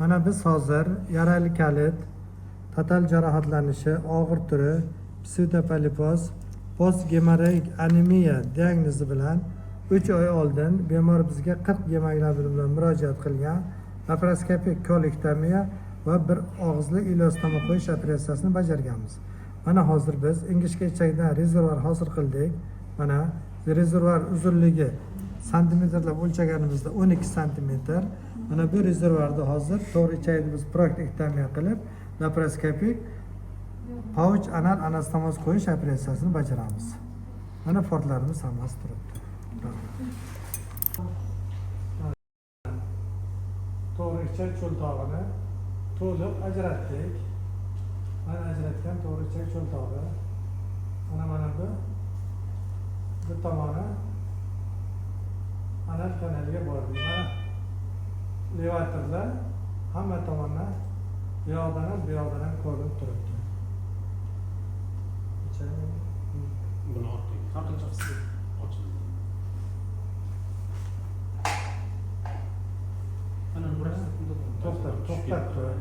Mana biz hozir yarali kalit, total jarohatlanishi, og'ir turi, psevdopolipoz, postgemorroik anemiya diagnozi bilan 3 oy oldin bemor bizga 40 gemoglobin bilan murojaat qilgan. Laparoskopik kolektomiya va bir og'izli ileostoma qo'yish operatsiyasini bajarganmiz. Mana hozir biz ingichka ichakdan rezervuar hosil qildik. Mana rezervuar uzunligi santimetrlab o'lchaganimizda 12 santimetr. Mana bu rezervuarda hozir to'g'ri ichakni biz proktektomiya qilib, laparoskopik pouch anal anastomoz qo'yish operatsiyasini bajaramiz. Mana portlarimiz hammasi turibdi. To'g'ri ichak cho'ltog'ini to'liq ajratdik. Mana ajratgan to'g'ri ichak cho'ltog'i. Mana bu tomoni anal kanaliga bordik. Mana levatorlar hamma tomondan, bu yoqdan ham, bu yoqdan ham ko'rinib turibdi. Buni orqaga Orqaga ochildi. Ana burasi. To'xtat, to'xtat tur.